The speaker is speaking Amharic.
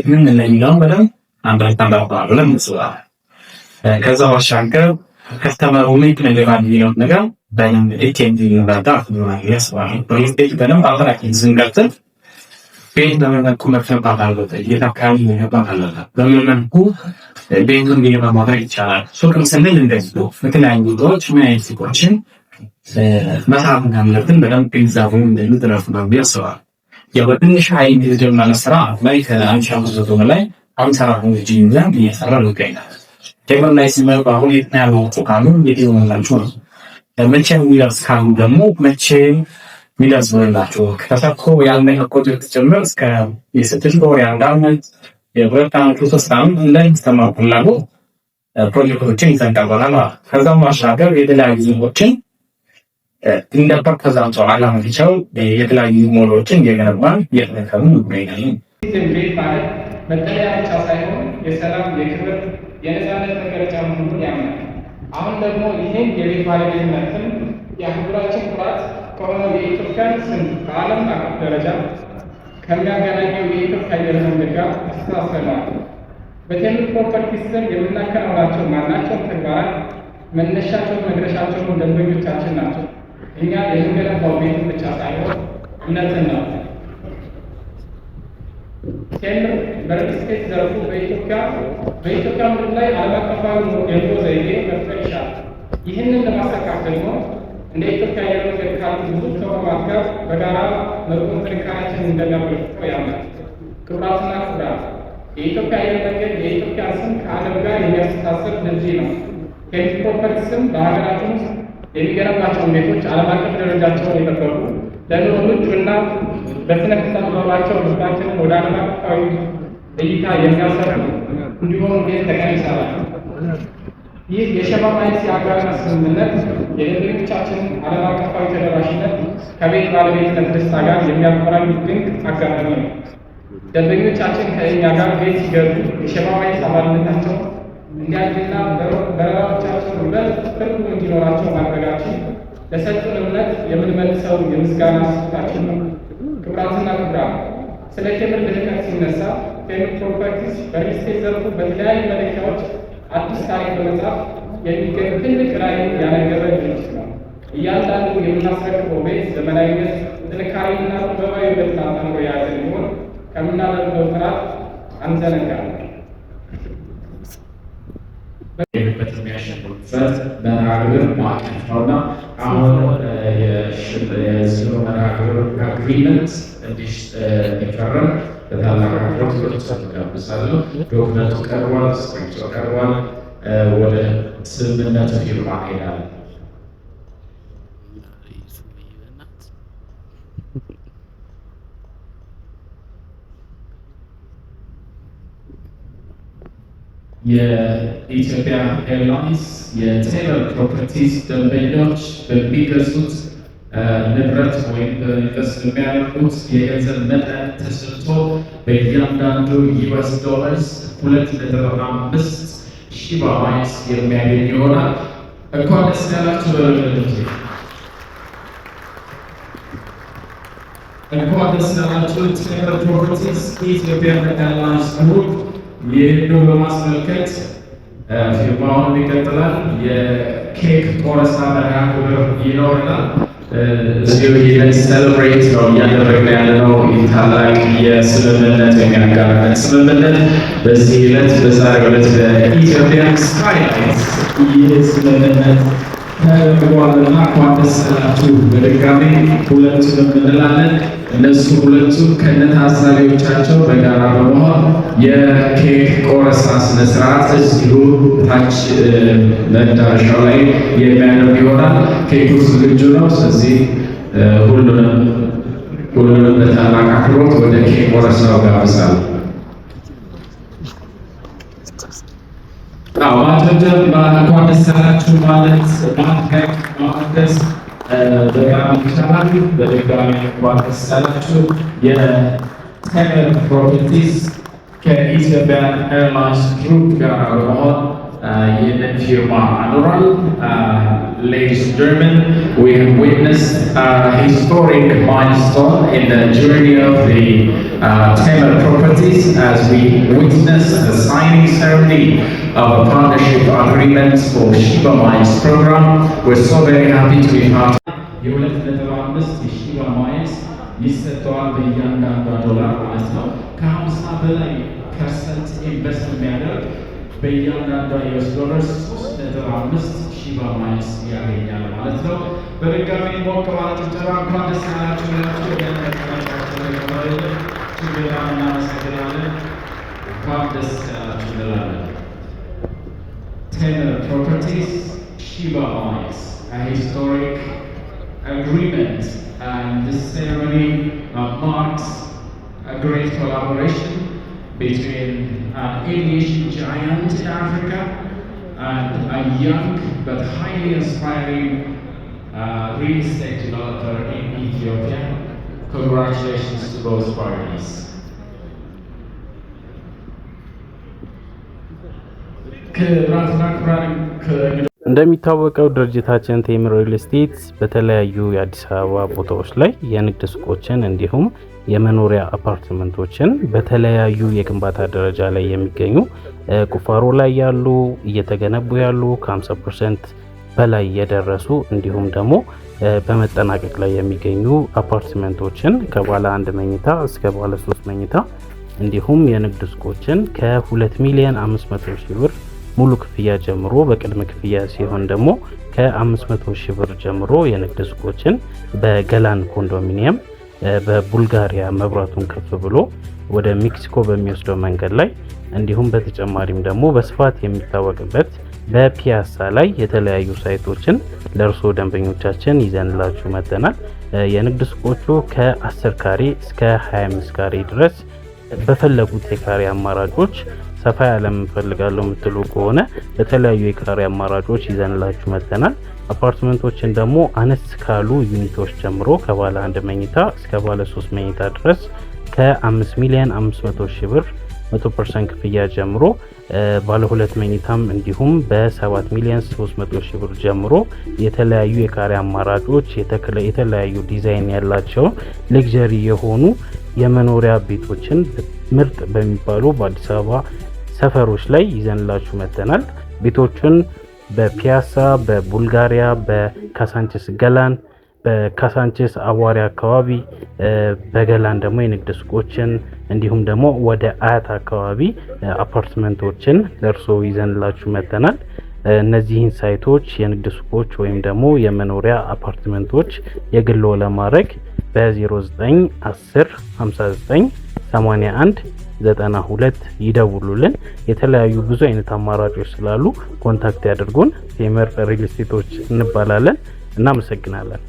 ምን እንደሚለውን በደንብ understand አድርገዋል ብለን እንስባለን። ከዛ ባሻገር customer ኡ ምን ነገር የሚለውን ነገር በደንብ detail እንዲረዳ ያስባል። Real estate በደንብ አጠራቂ ስንቀጥል ቤት በምን መልኩ መገንባት አለበት፣ የት አካባቢ መገንባት አለበት፣ በምን መልኩ ቤቱን እንዲገባ ማድረግ ይቻላል። ሱቅም ስንል እንደዚሁ የተለያዩ ቦታዎች ምን አይነት ሱቆችን መስራት እንዳለብን በደንብ ግንዛቤው እንደሚደረስ ነው ብዬ አስባለሁ። ያው በትንሽ ኃይል የተጀመረ ስራ ላይ ከ1500 በላይ አሁን ሰራተኞች ይዘን እየሰራ እንገኛለን። ቴምር ላይ ሲመጡ አሁን የት ነው ያለው ካሉ የት ይሆንላችሁ ነው። መቼ የሚደርስ ካሉ ደግሞ መቼ የሚደርስ ሆንላችሁ ተሰርቶ ያለቀ ፕሮጀክት ጭምር እስከ የ6 ወር፣ የ1 ዓመት፣ የ2 ዓመት፣ 3 ዓመት እንደ customer ፍላጎት ፕሮጀክቶችን ይዘን ቀርበናል ማለት ነው። ከዛም ባሻገር የተለያዩ ዞኖችን እንደ purpose ኣቸው አላማቸው የተለያዩ ሞሎችን እየገነባን እየተረከብን እንገኛለን። ቤት ማለት መጠለያ ብቻ ሳይሆን የሰላም፣ የክብር፣ የነፃነት መገለጫ መሆኑን ያምናል። አሁን ደግሞ ይህን የቤት ባለቤትነትን የአህጉራችን ኩራት ከሆነው የኢትዮጵያን ስም በዓለም አቀፍ ደረጃ ከሚያገናኘው የኢትዮጵያ አየር መንገድ ጋር አስተሳስረነዋል። በቴምር ፕሮፐርቲስ ስር የምናከናውናቸው ማናቸውም ተግባራት መነሻቸውን መድረሻቸውን ደንበኞቻችን ናቸው። እኛ የምንገነባው ቤትን ብቻ ሳይሆን እምነትን ነው። ቴምር በሪል ስቴት ዘርፉ በኢትዮጵያ ምድር ላይ ዓለም አቀፋዊ የኑሮ ዘይቤ መፍጠር ይሻል። ይህንን ለማሳካት ደግሞ እንደ ኢትዮጵያ አየር መንገድ ካሉ ብዙ ተቋማት ጋር በጋራ መቆም ጥንካሬያችንን እንደሚያበረክተው ያምናል። ክቡራትና ክቡራን፣ የኢትዮጵያ አየር መንገድ የኢትዮጵያን ስም ከዓለም ጋር የሚያስተሳስር ድልድይ ነው። ቴምር ፕሮፐርቲስም በሀገራችን ውስጥ የሚገነባቸውን ቤቶች ዓለም አቀፍ ደረጃቸውን የጠበቁ፣ ለኑሮ ምቹ እና በስነ ህንፃ ጥበባቸው ህዝባችንን ወደ ዓለም አቀፋዊ እይታ የሚያሰፉ እንዲሆኑ ሌት ተቀን ይሰራል። ይህ የሸባ ማይልስ የአጋርነት ስምምነት የደንበኞቻችንን ዓለም አቀፋዊ ተደራሽነት ከቤት ባለቤትነት ደስታ ጋር የሚያቆራኝ ድንቅ አጋጣሚ ነው። ደንበኞቻችን ከእኛ ጋር ቤት ሲገዙ የሸባ ማይልስ አባልነታቸው እንዲያድግና በረራዎቻቸው ይበልጥ ትርጉም እንዲኖራቸው ማድረጋችን ለሰጡን እምነት የምንመልሰው የምስጋና ስጦታችን ነው። ክቡራትና ክቡራን፣ ስለ ቴምር ልህቀት ሲነሳ ቴምር ፕሮፐርቲስ በሪል ስቴት ዘርፉ በተለያዩ መለኪያዎች አዲስ ታሪክ በመጻፍ የሚገኝ ትልቅ ራዕይን ያነገበ ድርጅት ነው። እያንዳንዱ የምናስረክበው ቤት ዘመናዊነት፣ ጥንካሬና ጥበባዊ ውበትን አጣምሮ የያዘ እንዲሆን ከምናደርገው ጥረት አንዘነጋም። በት የሚያሸንፉበት መርሃ ግብር ማዕቀፍ ነው እና አሁን የዚሁ መርሃ ግብር agreement እንዲፈረም በታላቅ አክብሮት ጋብዛለሁ። Document ኡ ቀርቧል፣ script ኡ ቀርቧል። ወደ ስምምነቱ ፊርማ እንሄዳለን። የኢትዮጵያ ኤርላይንስ የቴምር ፕሮፐርቲስ ደንበኞች በሚገዙት ንብረት ወይም በ invest በሚያደርጉት የገንዘብ መጠን ተሰልቶ በእያንዳንዱ US dollars 2.5 ሺባ miles የሚያገኝ ይሆናል። እንኳን ደስ ያላችሁ በሉ። እንኳን ደስ ያላችሁ ቴምር ፕሮፐርቲስ፣ ኢትዮጵያን ኤርላይንስ ግሩፕ። ይህኑ በማስመልከት ፊርማውን ይቀጥላል። የኬክ ቆረሳ መርሃ ግብር ይኖረናል። እዚሁ ይህንን celebrate ነው እያደረግን ያለነው። ይህ ታላቅ የስምምነት ወይም የአጋርነት ስምምነት በዚህ ዕለት፣ በዛሬው ዕለት በኢትዮጵያን ስካይላይት ይህ ስምምነት ተደርጓልና እንኳን ደስ ያላችሁ በድጋሚ ሁለቱንም እንላለን። እነሱ ሁለቱም ከነታሳቢዎቻቸው በጋራ በመሆን የኬክ ቆረሳ ስነስርዓት እዚሁ ታች መዳረሻው ላይ የሚያደርግ ይሆናል። ኬኩ ዝግጁ ነው። ስለዚህ ሁሉንም ሁሉንም በታላቅ አክብሮት ወደ ኬክ ቆረሳው ጋብዛለሁ። ማጨብጨብ፣ እንኳን ደስ ያላችሁ ማለት፣ ማድነቅ፣ ማወደስ በጣም ይቻላል። በድጋሚ እንኳን ደስ ያላችሁ። የቴምር ፕሮፐርቲስ ከኢትዮጵያ ኤርላይንስ ግሩፕ ጋር በመሆን ይህንን ፊርማ አኑሯል። Ladies and gentlemen, we have witnessed a historic milestone in the journey of the Temer Properties, as we witness the signing ceremony of a partnership agreement for Sheba Miles program. We're so very happy to be part. የ2.5 የሺባ miles ይሰጠዋል በእያንዳንዷ ዶላር ማለት ነው። ከ50 በላይ percent invest የሚያደርግ በእያንዳንዷ US ዶላር 3.5 ሺባ miles ያገኛል ማለት ነው። በድጋሚ ሞቅ ባለ ጭብጨባ እንኳን ደስ ያላችሁ ብላችሁ እጅግ በጣም እናመሰግናለን። እንኳን ደስ ያላችሁ እንላለን። Temer Properties, Sheba Miles, a historic agreement, and this ceremony marks a great collaboration between an aviation giant in Africa and a young but highly inspiring real estate developer in Ethiopia. Congratulations to both parties. ክቡራትና ክቡራን እንደሚታወቀው ድርጅታችን ቴምር ሪል ስቴት በተለያዩ የአዲስ አበባ ቦታዎች ላይ የንግድ ሱቆችን እንዲሁም የመኖሪያ አፓርትመንቶችን በተለያዩ የግንባታ ደረጃ ላይ የሚገኙ፣ ቁፋሮ ላይ ያሉ፣ እየተገነቡ ያሉ፣ ከ50% በላይ የደረሱ እንዲሁም ደግሞ በመጠናቀቅ ላይ የሚገኙ አፓርትመንቶችን ከባለ አንድ መኝታ እስከ ባለ ሶስት መኝታ እንዲሁም የንግድ ሱቆችን ከ2 ሚሊዮን 500 ሺህ ብር ሙሉ ክፍያ ጀምሮ፣ በቅድመ ክፍያ ሲሆን ደግሞ ከ500 ሺህ ብር ጀምሮ የንግድ ሱቆችን በገላን ኮንዶሚኒየም በቡልጋሪያ መብራቱን ከፍ ብሎ ወደ ሜክሲኮ በሚወስደው መንገድ ላይ እንዲሁም በተጨማሪም ደግሞ በስፋት የሚታወቅበት በፒያሳ ላይ የተለያዩ site ኦችን ለእርስዎ ደንበኞቻችን ይዘንላችሁ መጥተናል። የንግድ ሱቆቹ ከ10 ካሬ እስከ 25 ካሬ ድረስ በፈለጉት የካሬ አማራጮች፣ ሰፋ ያለ እንፈልጋለሁ የምትሉ ከሆነ በተለያዩ የካሬ አማራጮች ይዘንላችሁ መጥተናል። አፓርትመንቶችን ደግሞ አነስ ካሉ unit ኦች ጀምሮ ከባለ አንድ መኝታ እስከ ባለ ሶስት መኝታ ድረስ ከ5 ሚሊዮን 500 ሺህ ብር 100% ክፍያ ጀምሮ፣ ባለ ሁለት መኝታም እንዲሁም በ7 ሚሊዮን 300 ሺህ ብር ጀምሮ የተለያዩ የካሬ አማራጮች፣ የተለያዩ ዲዛይን ያላቸው luxury የሆኑ የመኖሪያ ቤቶችን ምርጥ በሚባሉ በአዲስ አበባ ሰፈሮች ላይ ይዘንላችሁ መጥተናል። ቤቶቹን በፒያሳ፣ በቡልጋሪያ፣ በካሳንችስ ገላን፣ በካሳንችስ አዋሪ አካባቢ፣ በገላን ደግሞ የንግድ ሱቆችን እንዲሁም ደግሞ ወደ አያት አካባቢ አፓርትመንቶችን ለእርሶ ይዘንላችሁ መጥተናል። እነዚህን site ኦች የንግድ ሱቆች ወይም ደግሞ የመኖሪያ አፓርትመንቶች የግሎ ለማድረግ በ0910 59 81 92 ይደውሉልን። የተለያዩ ብዙ አይነት አማራጮች ስላሉ contact ያድርጉን። ቴምር ሪል ስቴቶች እንባላለን። እናመሰግናለን።